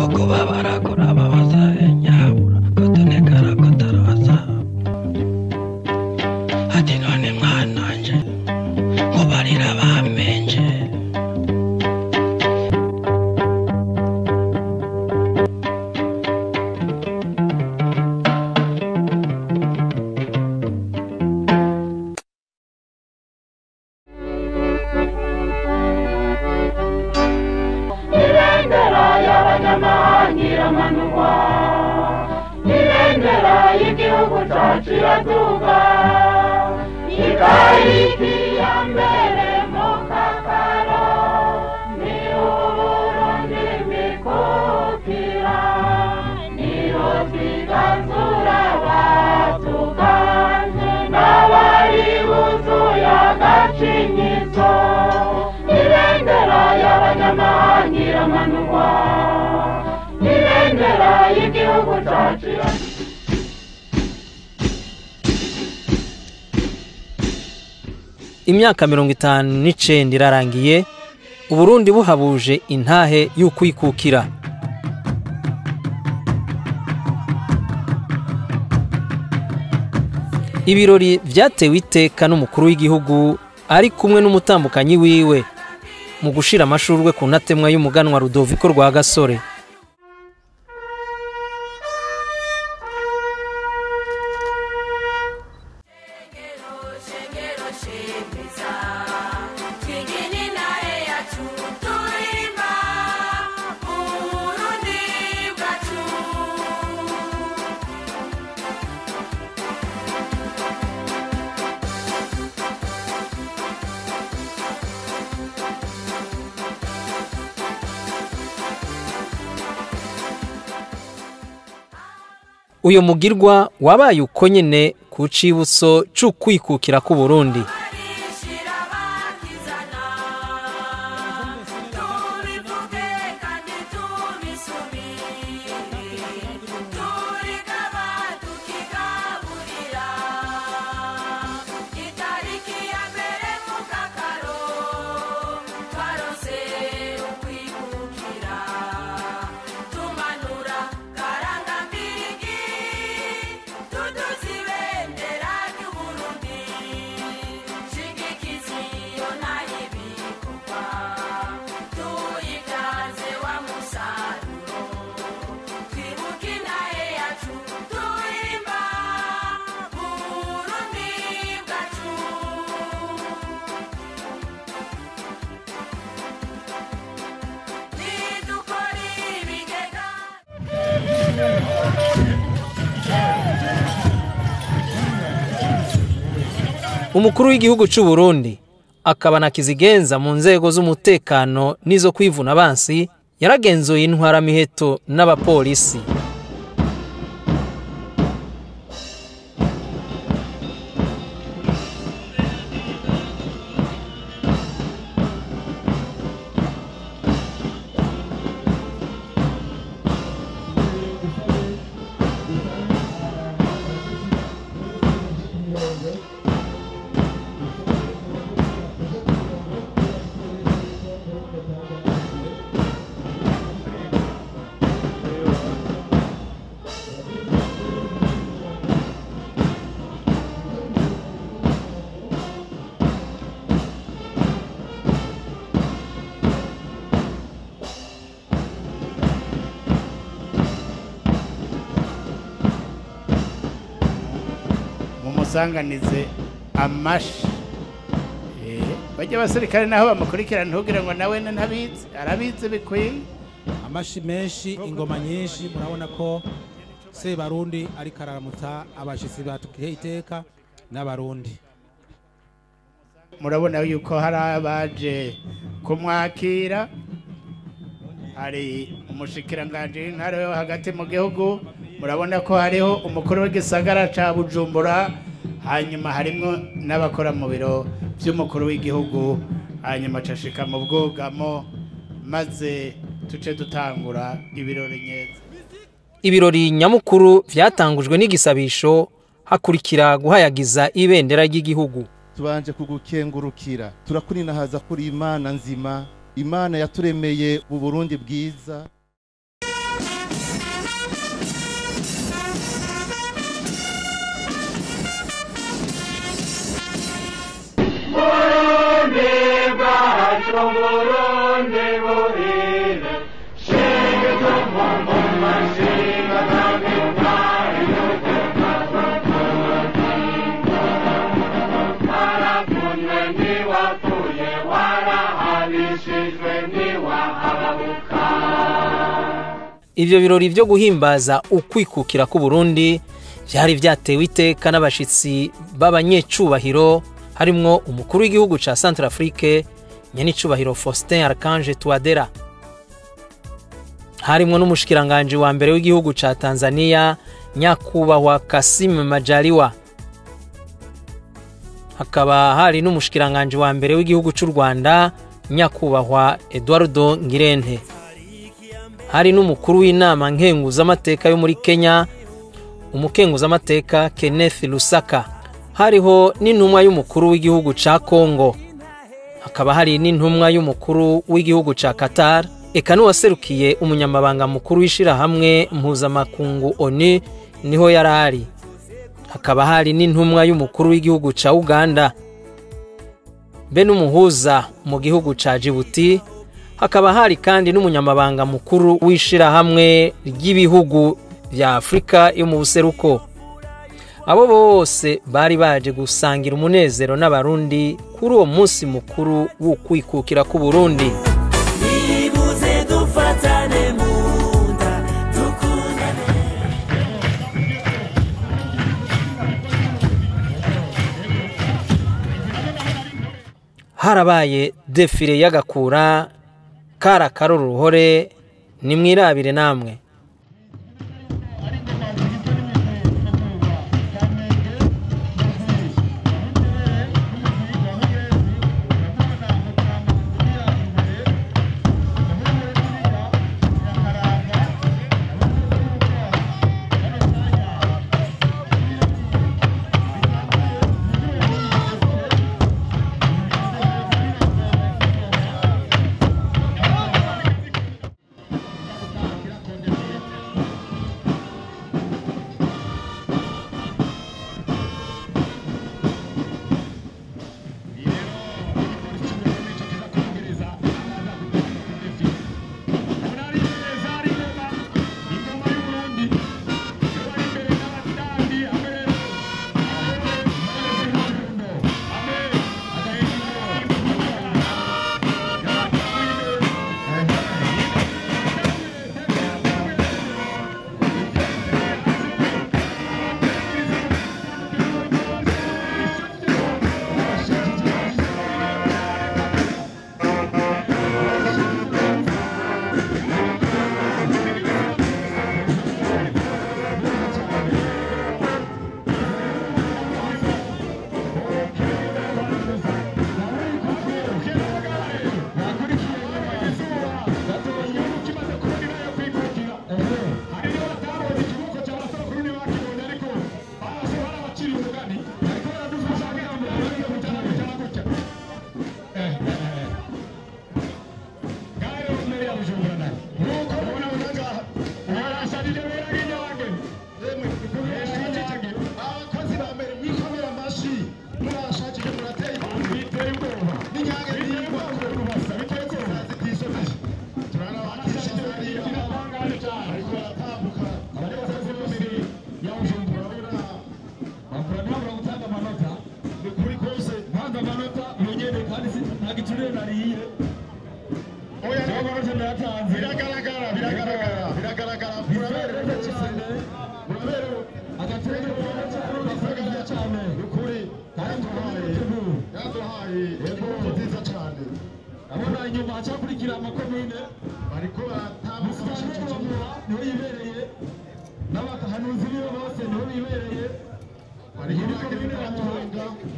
Kukubabara kurababaza nyabura kutonekara kutaraza. Ati none mwananje ngo barira bamenje. Ibendera y'abanyamahanga iramanurwa, ibendera y'igihugu cyacu iraduga, itariki ya mbere mu kakaro, ni Uburundi mikukira, niho twiganzura abatuganje, n'abari buzuye agacinyizo. Ibendera y'abanyamahanga iramanurwa, ibendera y'igihugu cyacu iraduga. Imyaka 59 irarangiye Uburundi buhabuje intahe y'ukwikukira. Ibirori vyatewe iteka n'umukuru w'igihugu ari kumwe n'umutambukanyi wiwe mu gushira amashurwe ku ntatemwa y'umuganwa Rudoviko Rwagasore. Uyo mugirwa wabaye uko nyene ku cibutso c'ukwikukira k'u Burundi. Umukuru w'igihugu c'u Burundi akaba na kizigenza mu nzego z'umutekano n'izo kwivuna abansi yaragenzuye intwara miheto n'abapolisi. Mumusanganize amashi. Bajya abasirikare naho bamukurikirana ntugira ngo nawe ntabizi, arabizi bikwiye. Amashi menshi, ingoma nyinshi, murabona ko Sebarundi ariko araramutsa abashitsi batugiriye iteka n'abarundi. Murabona yuko hari abaje kumwakira, hari umushikiranganje w'intara yo hagati mu gihugu, murabona ko hariho umukuru w'igisagara ca Bujumbura, hanyuma harimwo n'abakora mu biro by'umukuru w'igihugu, hanyuma cashika mu bwugamo maze tuce dutangura ibirori nyeza. Ibirori nyamukuru vyatangujwe n'igisabisho hakurikira guhayagiza ibendera ry'igihugu. Tubanje kugukengurukira, turakuninahaza kuri Imana nzima, Imana yaturemeye mu Burundi bwiza. Burundi bwacu Burundi buhire shenge mu mashinga n'abitwari warakunwe ntiwapfuye warahabishijwe ntiwahababuka. Ivyo birori vyo guhimbaza ukwikukira ku Burundi byari vyatewe iteka n'abashitsi b'abanyecubahiro harimwo umukuru w'igihugu ca Centrafrique nyenicubahiro Faustin Archange Touadera, harimwo n'umushikiranganje wa mbere w'igihugu ca Tanzania nyakubahwa Kassim Majaliwa, hakaba hari n'umushikiranganje wa mbere w'igihugu c'u Rwanda nyakubahwa Eduardo Ngirente, hari n'umukuru w'inama nkenguzamateka yo muri Kenya umukenguzamateka Kenneth Lusaka, hariho n'intumwa y'umukuru w'igihugu ca Kongo, hakaba hari n'intumwa y'umukuru w'igihugu ca Qatar, eka n'uwaserukiye umunyamabanga mukuru w'ishirahamwe mpuzamakungu ONU niho yarari, hakaba hari n'intumwa y'umukuru w'igihugu ca Uganda be n'umuhuza mu gihugu ca Djibouti, hakaba hari kandi n'umunyamabanga mukuru w'ishirahamwe ry'ibihugu vya Afrika yo mu buseruko. Abo bose bari baje gusangira umunezero n'abarundi kuri uwo munsi mukuru w'ukwikukira ku Burundi. Nibuze dufatane munda tukundane. Harabaye defile y'agakura kara karuruhore, nimwirabire namwe.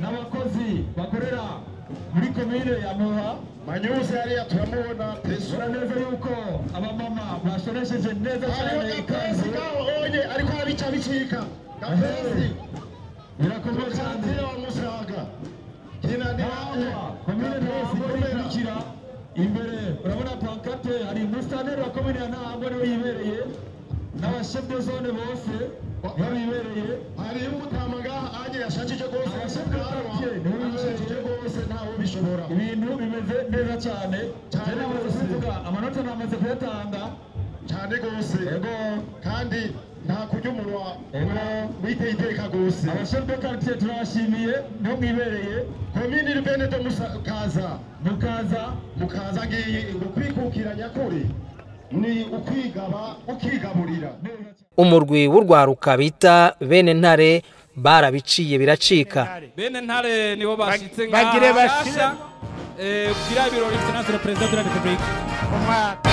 N'abakozi bakorera muri komine ya Muha Manyusi hariya turamubona pesu. Neza yuko abamama bashoresheje neza cyane ikanzu onye ariko arabica bicika gapesi birakomeye cyane wa Musaga kinanira komine ikurikira imbere urabona pancarte hari umusaneri wa komine ya Ntahangwa niwe yibereye N'abashef de zone bose babibereye. Hariyo umutama ngaha anye yashajije rwose, Abashef de quartier nibo yashajije rwose, ntawe ubishobora. Ibintu bimeze neza cyane Cyane cyane rwose. Kuvuga amanota namaze kuyatanga cyane rwose. Yego. Kandi nta kurya umunwa Yego. witeye iteka rwose. Abashef de quartier turabashimiye, niho mwibereye. Komini Rubene de Mukaza, Mukaza, Mukaza ngiyi ukwikukira nyakuri ni ukwigaba ukigaburira. Umurwi w'urwaruka bita Bene Ntare barabiciye biracika. Bene Ntare nibo bashitse ngaha Bagire bashire. bashasha, kugira ibirori. Excellence le Président de la République. Umwaka.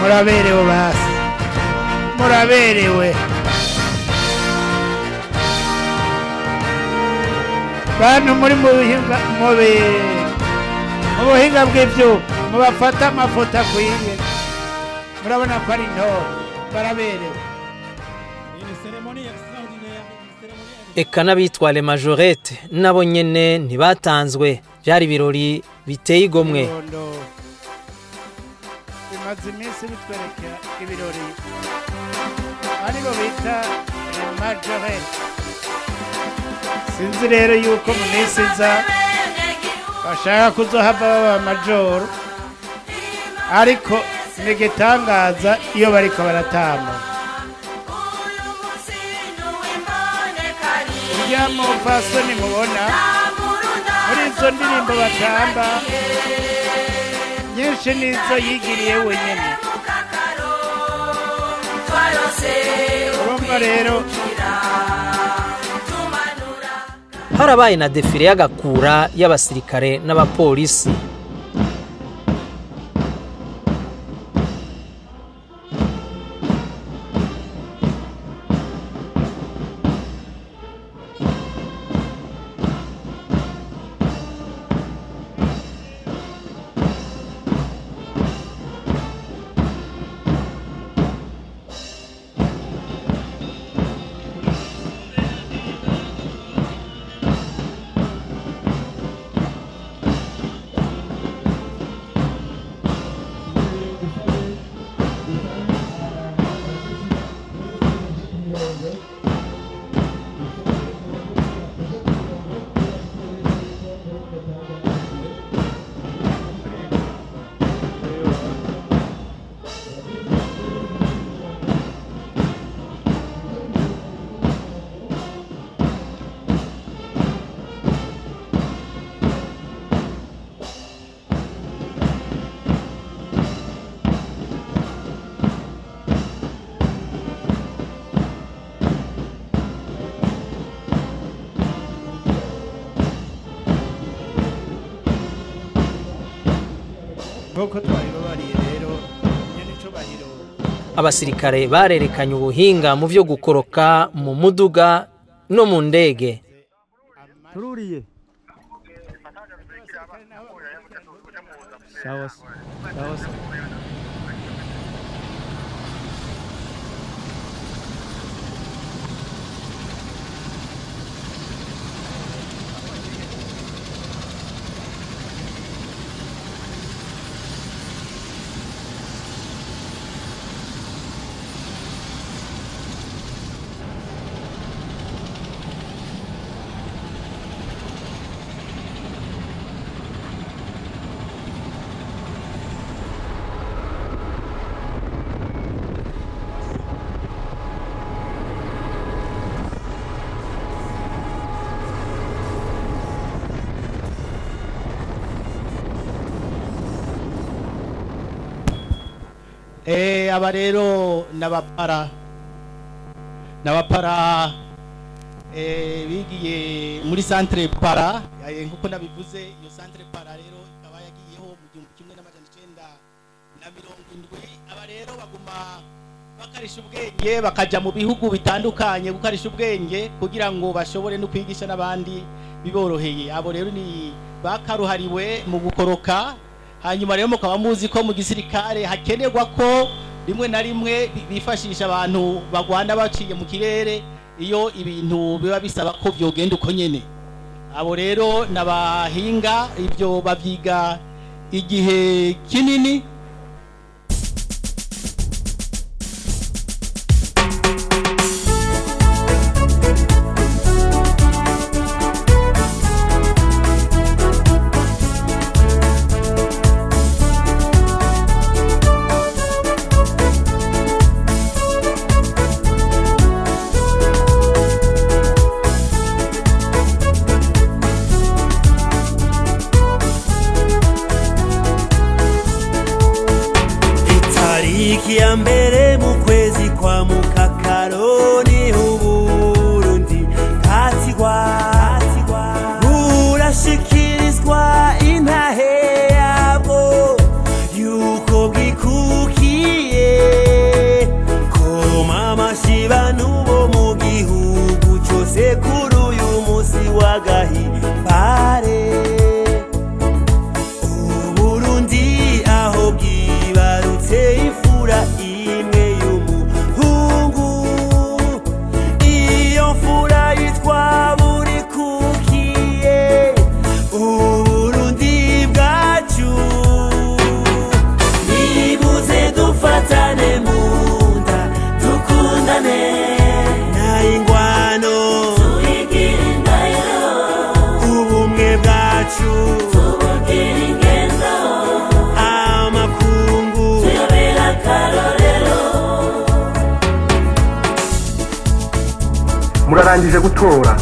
Muraberewe basi, muraberewe bantu muri mu buhinga, mu buhinga bw'ivyuma mubafata amafoto akwiye, murabona ko ari intore, baraberewe. Une cérémonie extraordinaire, une cérémonie Eka n'abitwa les majorettes nabo nyene ntibatanzwe, byari ibirori biteye igomwe. Ibibondo bimaze iminsi bitwereka ibirori aribo bita majorette. Sinzi rero yuko mu minsi iza bashaka kuzohava baba majoro, ariko ni igitangaza iyo bariko baratamba. Urya mupfasoni mubona muri izo ndirimbo batamba nyinshi nizo yigiriye wenyene. Urumva rero Harabaye na defile y'agakura y'abasirikare n'abapolisi. Nk'uko twabibabariye rero, nyenicubahiro Abasirikare barerekanye ubuhinga mu vyo gukoroka mu muduga no mu ndege. Tururiye. Sawa sawa. Aba rero n'abapara N'abapara bigiye muri centre para, nkuko nabivuze, iyo centre para rero ikaba yagiyeho mu 1970. Aba rero baguma bakarisha ubwenge, bakaja mu bihugu bitandukanye gukarisha ubwenge kugira ngo bashobore no kwigisha n'abandi biboroheye. Abo rero ni bakaruhariwe mu gukoroka. Hanyuma rero mukaba muzi ko mu gisirikare hakenerwa ko rimwe na rimwe bifashisha abantu bagwanda baciye mu kirere iyo ibintu biba bisaba ko byogenda uko nyene. Abo rero nabahinga, ibyo bavyiga igihe kinini. Tariki ya mbere mu kwezi kwa mukakaro ni Uburundi katigwa burashikirizwa intahe yabwo yuko bwikukiye koma amashi bantu bo mu gihugu cose kuri uyu musi w'agahimbare. Uburundi aho bwibarutse imfura imwe y'umuhungu, iyo mfura yitwa Burikukiye. Uburundi bwacu nibuze dufatane mu nda dukundane, nta ingwano tuyigire indahiro, ubumwe bwacu tubugire ingendo, amakungu tuyobera akarorero. Murarangije gutora,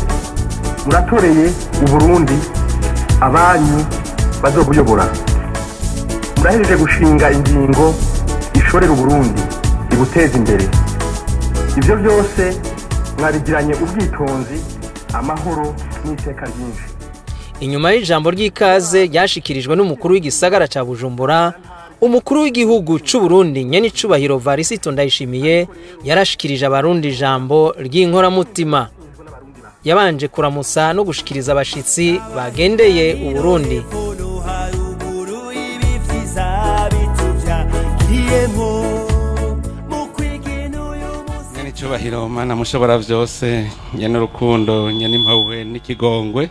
muratoreye Uburundi abanyu bazobuyobora. Murahejeje gushinga ingingo ishorera Uburundi ibuteza imbere. Ivyo byose mwabigiranye ubwitonzi, amahoro n'iteka ryinshi. Inyuma y'ijambo ry'ikaze ryashikirijwe n'umukuru w'igisagara ca Bujumbura, umukuru w'igihugu c'u Burundi nyenicubahiro Varisito Ndayishimiye yarashikirije abarundi ijambo ry'inkoramutima. Yabanje kuramutsa no gushikiriza abashitsi bagendeye Uburundi. Haruguru ibivyiza bituvyagiyemwo mu kwigina uyu musi. Nyenicubahiro Mana mushobora vyose, nyene urukundo, nyene impuhwe n'ikigongwe,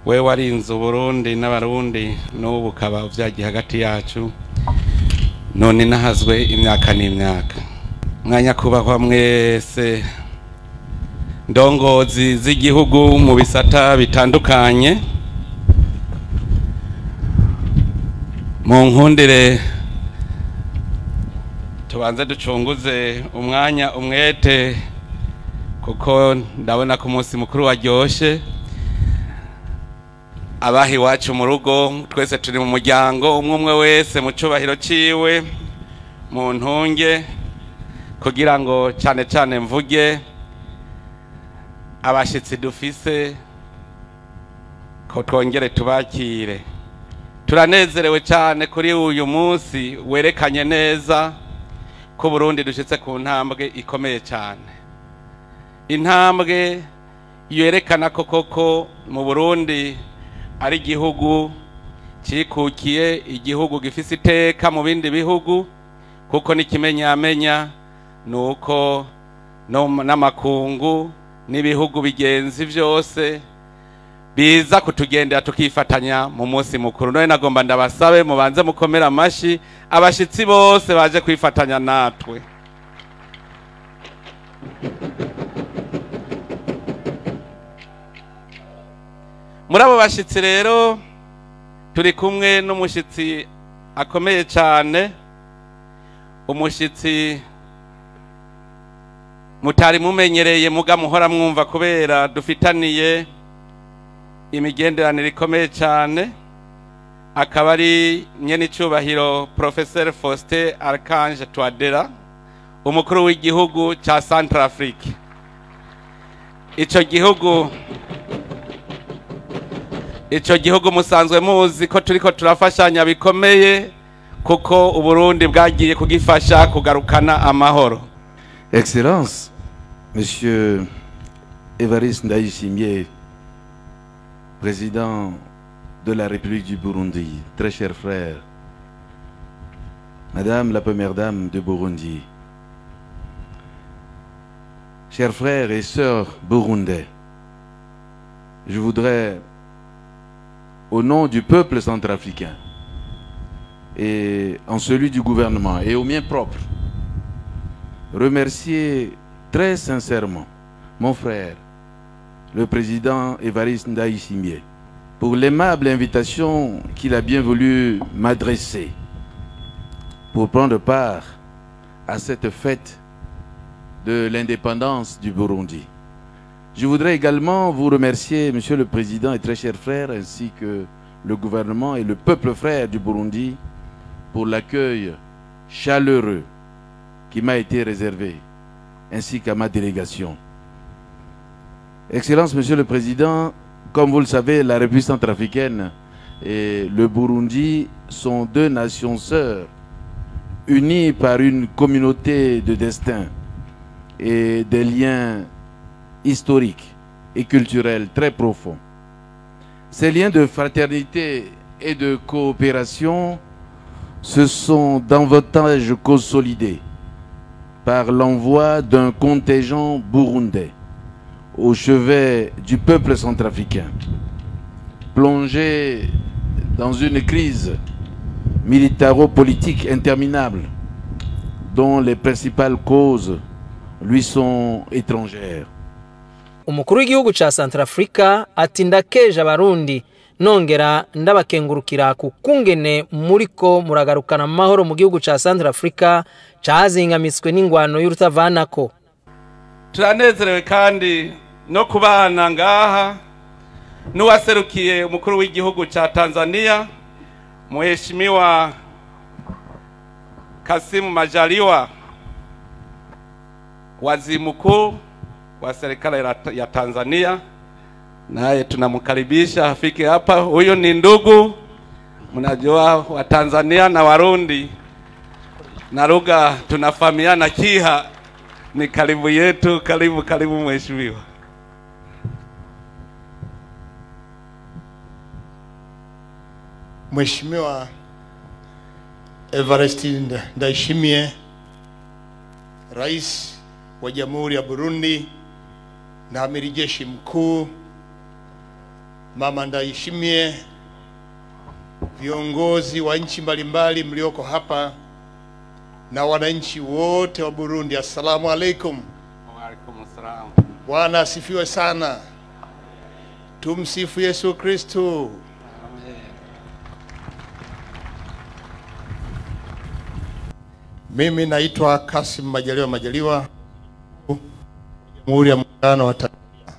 we warinze Uburundi n'abarundi n'ubu ukaba uvyagiye hagati yacu, none nahazwe imyaka n'imyaka. Mwanyakubahwa mwese ndongozi z'igihugu mu bisata bitandukanye, mu nkundire tubanze ducunguze umwanya umwete, kuko ndabona ko umunsi mukuru waryoshe. Abaha iwacu mu rugo twese turi mu muryango umwe umwe wese mu cubahiro ciwe, mu ntunge, kugira ngo cane cane mvuge abashitsi dufise ko twongere tubakire. Turanezerewe cane kuri uyu munsi werekanye neza ko Burundi dushitse ku ntambwe ikomeye cane, intambwe yerekana ko koko mu Burundi ari igihugu cikukiye, igihugu gifise iteka mu bindi bihugu, kuko n'ikimenyamenya nuko n'amakungu n'ibihugu bigenzi vyose biza kutugendera tukifatanya mu munsi mukuru. None nagomba ndabasabe mubanze mukomera amashi abashitsi bose baje kwifatanya natwe. Muri abo bashitsi rero turi kumwe n'umushitsi akomeye cyane, umushitsi mutari mumenyereye muga muhora mwumva kubera dufitaniye imigenderanire ikomeye cyane, akaba ari nyenicubahiro Professeur Faustin Archange Touadera, umukuru w'igihugu ca Centrafrique. Ico gihugu musanzwe muzi ko turiko turafashanya bikomeye, kuko Uburundi bwagiye kugifasha kugarukana amahoro. Excellence, Monsieur Evariste Ndayishimiye, président de la République du Burundi, très cher frère, Madame la Première Dame de Burundi, chers frères et sœurs burundais, je voudrais, au nom du peuple centrafricain et en celui du gouvernement et au mien propre, remercier très sincèrement mon frère, le président Evariste Ndayishimiye, pour l'aimable invitation qu'il a bien voulu m'adresser pour prendre part à cette fête de l'indépendance du Burundi. Je voudrais également vous remercier, Monsieur le Président et très cher frère, ainsi que le gouvernement et le peuple frère du Burundi, pour l'accueil chaleureux qui m'a été réservé, ainsi qu'à ma délégation. Excellence, Monsieur le Président, comme vous le savez, la République centrafricaine et le Burundi sont deux nations sœurs, unies par une communauté de destin et des liens historiques et culturels très profonds. Ces liens de fraternité et de coopération se sont davantage consolidés par l'envoi d'un contingent burundais au chevet du peuple centrafricain, plongé dans une crise militaro-politique interminable dont les principales causes lui sont étrangères. Umukuru w'igihugu ca Centrafrica ati ndakeje abarundi nongera ndabakengurukira ku kungene muriko muragarukana amahoro mu gihugu ca Centrafrica cazingamitswe n'ingwano y'urutavanako. Turanezerewe kandi no kubana ngaha n'uwaserukiye umukuru w'igihugu ca Tanzania, Mheshimiwa Kasimu Majaliwa, waziri mkuu wa serikali ya Tanzania, naye tunamkaribisha afike hapa. Huyu ni ndugu, mnajua wa Tanzania na Warundi na lugha tunafahamiana Kiha, ni karibu yetu. Karibu, karibu mheshimiwa. Mheshimiwa Evariste Ndayishimiye, Rais wa Jamhuri ya Burundi na Amiri Jeshi Mkuu, Mama Ndayishimiye, viongozi wa nchi mbalimbali mlioko hapa na wananchi wote wa Burundi, assalamu alaikum. Wa alaikum assalam. Bwana asifiwe sana. Tumsifu Yesu Kristo. Amen. Mimi naitwa Kassim Majaliwa Majaliwa, Jamhuri ya Muungano wa Tanzania.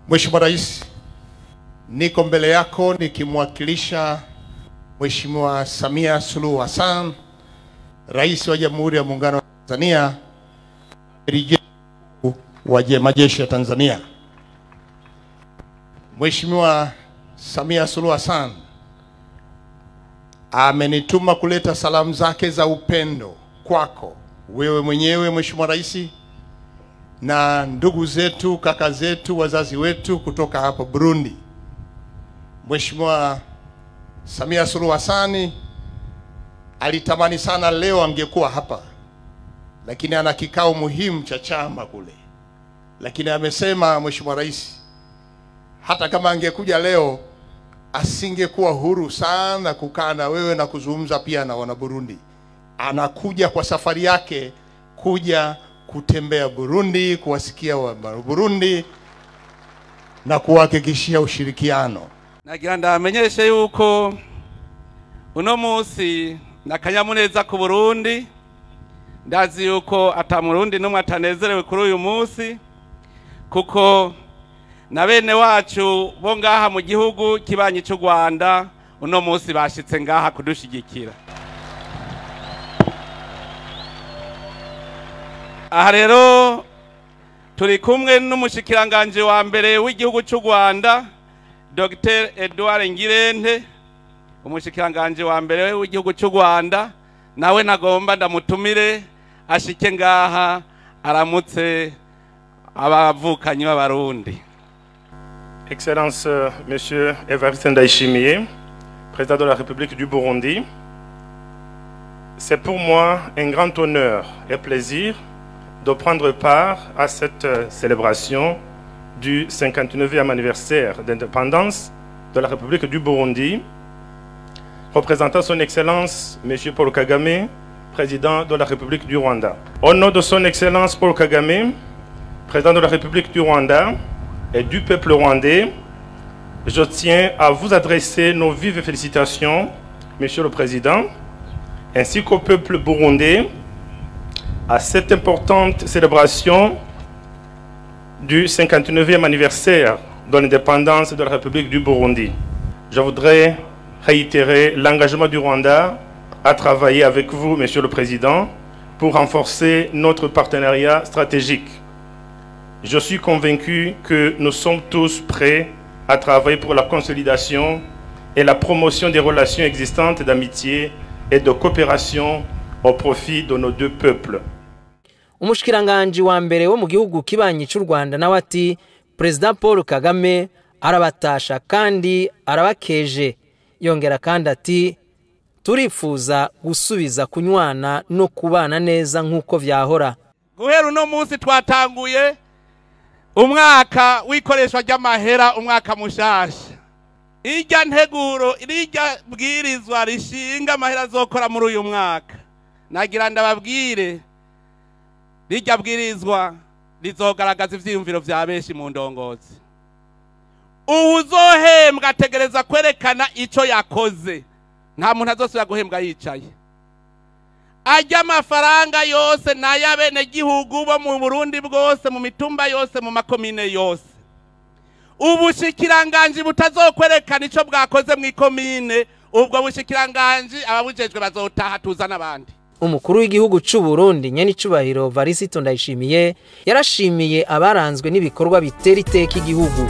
Mheshimiwa Rais, niko mbele yako nikimwakilisha Mheshimiwa Samia Suluhu Hassan, Rais wa Jamhuri ya Muungano wa Tanzania, Amiri wa majeshi ya Tanzania. Mheshimiwa Samia Suluhu Hassan amenituma kuleta salamu zake za upendo kwako wewe mwenyewe Mheshimiwa Rais na ndugu zetu, kaka zetu, wazazi wetu kutoka hapa Burundi. Mheshimiwa Samia Suluhu Hassan alitamani sana leo angekuwa hapa, lakini ana kikao muhimu cha chama kule. Lakini amesema Mheshimiwa Rais, hata kama angekuja leo asingekuwa huru sana kukaa na wewe na kuzungumza pia na wana Burundi. Anakuja kwa safari yake kuja kutembea Burundi, kuwasikia wa Burundi na kuhakikishia ushirikiano. Nagira ndamenyeshe yuko uno munsi nakanyamuneza ku Burundi. Ndazi yuko ata Murundi numwe atanezerewe kuri uyu munsi, kuko na bene wacu bo ngaha mu gihugu kibanyi cy'u Rwanda uno munsi bashitse ngaha kudushigikira. Aha rero Turi kumwe n'umushikiranganje wa mbere w'igihugu cy'u Rwanda, Dr Edouard Ngirente, umushikiranganje wa mbere w'igihugu cy'u Rwanda, nawe nagomba ndamutumire ashike ngaha aramutse abavukanyi b'Abarundi. Excellence Monsieur Evariste Ndayishimiye, Président de la République du Burundi, c'est pour moi un grand honneur et plaisir de prendre part à cette célébration du 59e anniversaire d'indépendance de la République du Burundi, représentant son Excellence Monsieur Paul Kagame, Président de la République du Rwanda. Au nom de son Excellence Paul Kagame, Président de la République du Rwanda et du peuple rwandais, je tiens à vous adresser nos vives félicitations, Monsieur le Président, ainsi qu'au peuple burundais, à cette importante célébration du 59e anniversaire de l'indépendance de la République du Burundi. Je voudrais réitérer l'engagement du Rwanda à travailler avec vous, Monsieur le Président, pour renforcer notre partenariat stratégique. Je suis convaincu que nous sommes tous prêts à travailler pour la consolidation et la promotion des relations existantes d'amitié et de coopération au profit de nos deux peuples. Umushikiranganje wa mbere wo mu gihugu kibanyi cy'u Rwanda nawe ati President Paul Kagame arabatasha kandi arabakeje, yongera kandi ati turifuza gusubiza kunywana no kubana neza nkuko vyahora. Guhera uno munsi twatanguye umwaka w'ikoreshwa ry'amahera, umwaka mushasha. Irya nteguro, irya bwirizwa rishinga amahera azokora muri uyu mwaka, nagira ndababwire rirya bwirizwa rizogaragaza ivyiyumviro vya benshi mu ndongozi. Uwuzohembwa ategereza kwerekana ico yakoze, nta muntu azosubira guhembwa yicaye. Ajya amafaranga yose n'ay'abenegihugu bo mu Burundi bwose, mu mitumba yose, mu makomine yose. Ubushikiranganji butazokwerekana ico bwakoze mu ikomine, ubwo bushikiranganji ababujejwe bazotaha tuzana abandi. Umukuru w'igihugu cy'u Burundi Nyenicubahiro Evariste Ndayishimiye yarashimiye abaranzwe n'ibikorwa bitera iteka igihugu.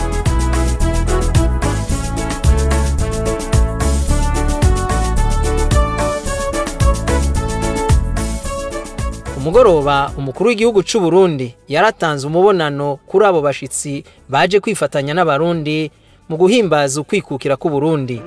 Umugoroba umukuru w'igihugu cy'u Burundi yaratanze umubonano kuri abo bashitsi baje kwifatanya n'Abarundi mu guhimbaza ukwikukira k'u Burundi.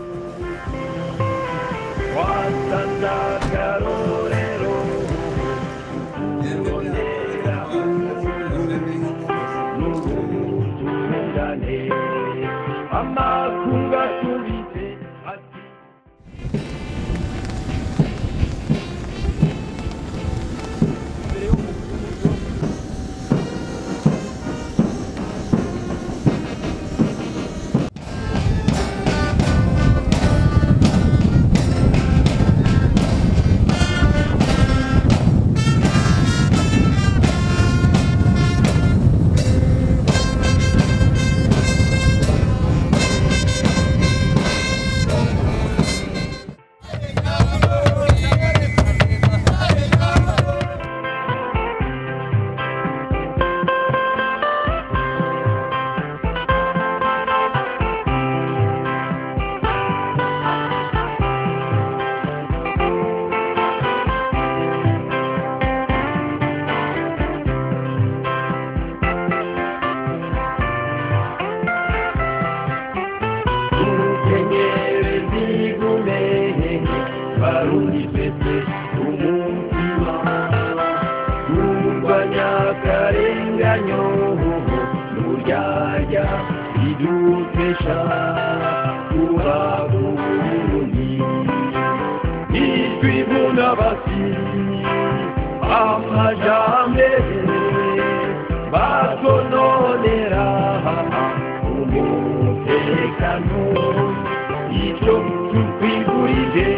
Icyo tukwifurije,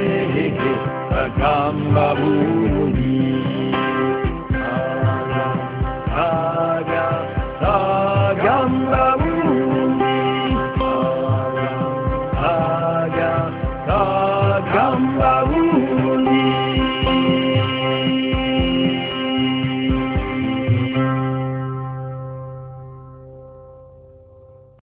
Kagamba Burundi.